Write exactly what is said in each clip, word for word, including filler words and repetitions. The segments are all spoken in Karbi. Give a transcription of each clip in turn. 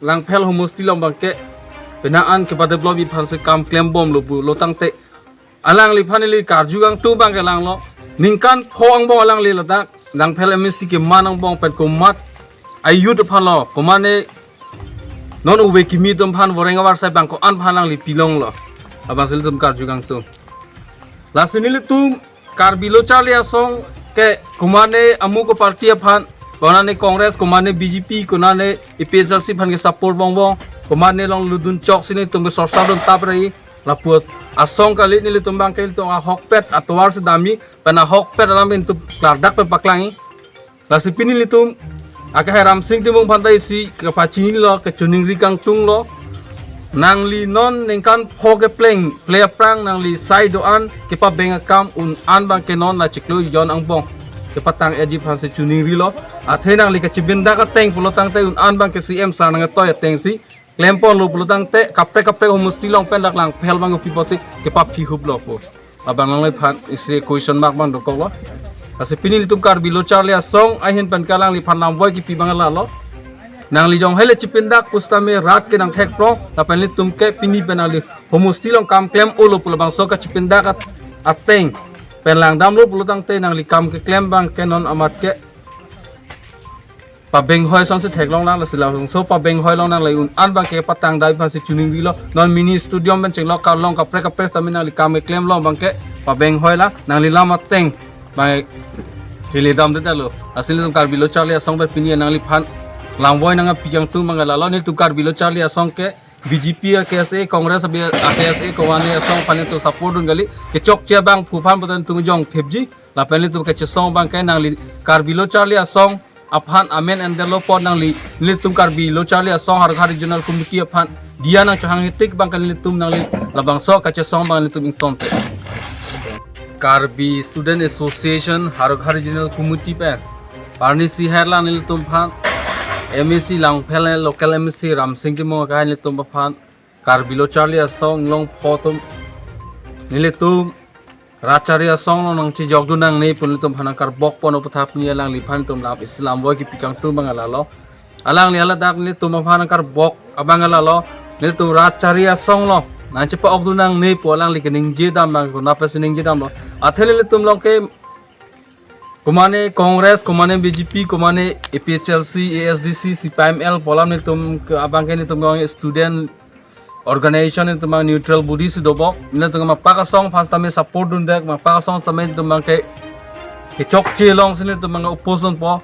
Langphel homosti along abangke penang an kepadevelop-ji aphansi kam klembomlo pulo tangte, alangliphan neli karju kangtung abangke langlo. Ningkan pho angbong alangli ladak Langphel M A C keman angbong pen komat a-youth aphanlo, komatne non ove kimi atum aphan voreng avarsai abang ko-an aphan alangli pilonglo, labangsi ilitum karju kangtung. Lasi nelitum Karbi Lo Charli Asong ke komatne amuk a-party aphan, komatne Congress, komatne B J P, komatne A P H L C aphan ke-support bongbong, komatne along ludun choksi nelitum ke sorsa dun tap rai, lapu asong kali, nelitum abangke ilitum ahokpet atovarsi damji, pen ahokpet alam pen ilitum klardak pen paklangji. Lasi pini ilitum akehai Ramsing Timung aphan ta isi kepachinilo, kechiningri kangtunglo. Nangli non ningkan pho kepleng, ple aphrang nangli sai do-an kepabeng akam un-an abangke non la chiklo jon angbong kepatang-etji aphansi chiningrilo. Athe nangli kachipindak ateng pulo tangte un-an abangke C M sir nangketoi atengsi klemponlo pulo tangte, kaprek kaprek homosti along pen dak Langphel abang kopi apotsi kepaphi huplo pu, abang nangliphan isi question mark abang dokoklo. Lasi pini ilitum Karbi Lo Charli Asong ahin pen ke alangliphan lamvoi kipi abang lalo. Nangli jong hele chipindak pusitame rat ke nangthekprong, lapen ilitum ke pini pen nangli homosti along kam klem-olo pu labangso kachipindak at-, ateng pen langdamlo pulo tangte, nangli kam keklem abangke non amat ke pabenghoi asonsi theklonglang, lasi labangso pabenghoi along nangli un-an abangke patang dai aphansi chiningrilo. Non mini stadium pen chenglok arlong kaprek kaprek tame nangli kam keklem along abangke pabenghoi la, nangli lam ateng abang kele damdetlo. Lasi nelitum Karbi Lo Charli Asong pen pini nangliphan lamvoi nangpi kangtung abang lalo, nelitum Karbi Lo Charli Asong ke B J P a-K S A, Congress a-K S A, komatne asong aphan ilitum support dun kali, kechokche abang phu aphan pulote ilitum jong thepji. Lapen ilitum kachesong abangke nangli Karbi Lo Charli Asong aphan amen endetlo apot nangli, nelitum Karbi Lo Charli Asong Howraghat Regional Committee aphan diya nangchohanghe tik abangke nelitum nangli labangso kachesong abang nelitum ingtonte. Karbi Student Association Howraghat Regional Committee pen arnisi herlang nelitum aphan M A C Langphel local M A C Ramsing Timung akehai nelitum aphan Karbi Lo Charli Asong inglong pho atum nelitum rat chari asong along nangchejokdun nangne pu nelitum aphan nangkarbokpon aphuthak pini alangliphan ilitum lam isi lamvoi kipi kangtung abang lalo. Alangli haladak nelitum aphan nangkarbok abang lalo, nelitum rat chari asong along nangchepa-okdun nangne pu alangli keningje dam abang, konat pensi ningje damlo. Athe nelitum along ke komatne Congress, komatne B J P, komatne A P H L C, A S D C, C P I M L pu alam nelitum ke abangke nelitum ke student organization, nelitum abang neutral body si dobok. Nelitum ke mapak asong aphan sitame support dunde, mapak asong sitame nelitum abangke kechokche alongsi nelitum abang oppose dunpo.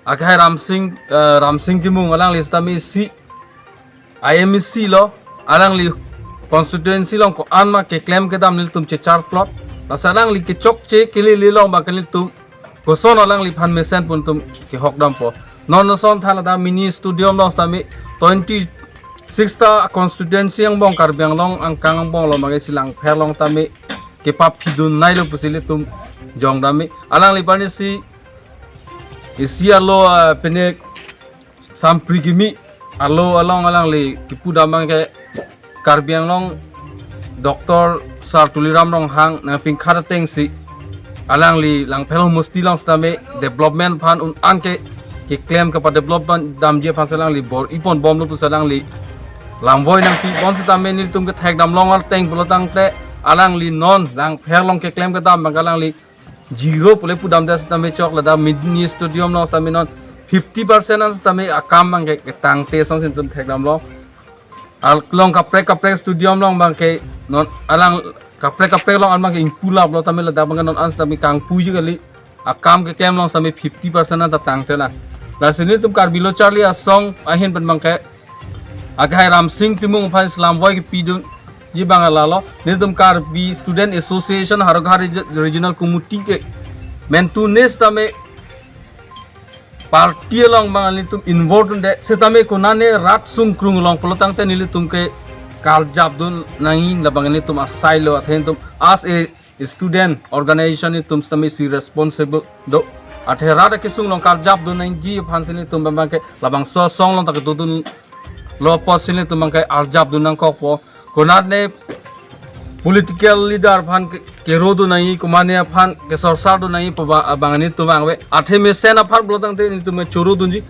Akehai Ramsing, eh, Ramsing Timung alangli sitame isi I M A C lo, alangli constituency along ko-an ma keklem kedam nelitum chechar plot. Lasi alangli kechokche kelele along abangke nelitum koson alangli aphan mesen pu nelitum kehok dampo. Non ason than ladak mini stadium along sitame twenty-six ta constituency angbong, Karbi Anglong angkang angbonglo, mage si Langphel along tame kepaphi dun nailo pusi ilitum jong damji. Alangliphan isi, isi alo, ah, pine sampri kimi alo along alangli kipu dam abangke Karbi Anglong Doctor Sir Tuliram Ronghang nangpingkhat atengsi alangli Langphel homosti along sitame development aphan un-an ke keklem kepadevelop damji aphansi alangli bor-iponbomlo pusi alangli lamvoi nangpibom sitame nelitum kethek damlong ateng pulo tangte alangli non Langphel along keklem kedam abangke alangli zero pule pudamde sitame chok, ladak mini stadium along sitame non fifty percent an sitame akam abangke ketangte asonsi nelitum thek damlo. Along kaprek kaprek stadium along abangke non alang kaprek kaprek along an abangke ingpu laplo tame ladak abangke non an sitame kangpuji kali. Akam keklem along sitame fifty percent an ta tangtelang. Lasi nelitum Karbi Lo Charli Asong ahin pen abangke akehai Ramsing Timung aphan isi lamvoi kipidunji abang lalo, nelitum Karbi Student Association Howraghat Regi-, Regional Committee ke mentune sitame party along abang nelitum involve dunde, sitame konane rat sungkrung along pulo tangte nelitum ke karjap dun nangji, labang nelitum asailo. Athe nelitum as a student organization nelitum sitame isi responsible do. Athe rat akesung along karjap dun nangji aphansi nelitum abangke labangso asong along ta kedodunlo apotsi nelitum abangke arjap dun nangkokpo. Konatne political leader aphan ke, kero dun nangji, komatne aphan kesorsar dun nangji pu abang, abang nelitum vangve. Athe mesen aphan pulo tangte nelitum choro dunji.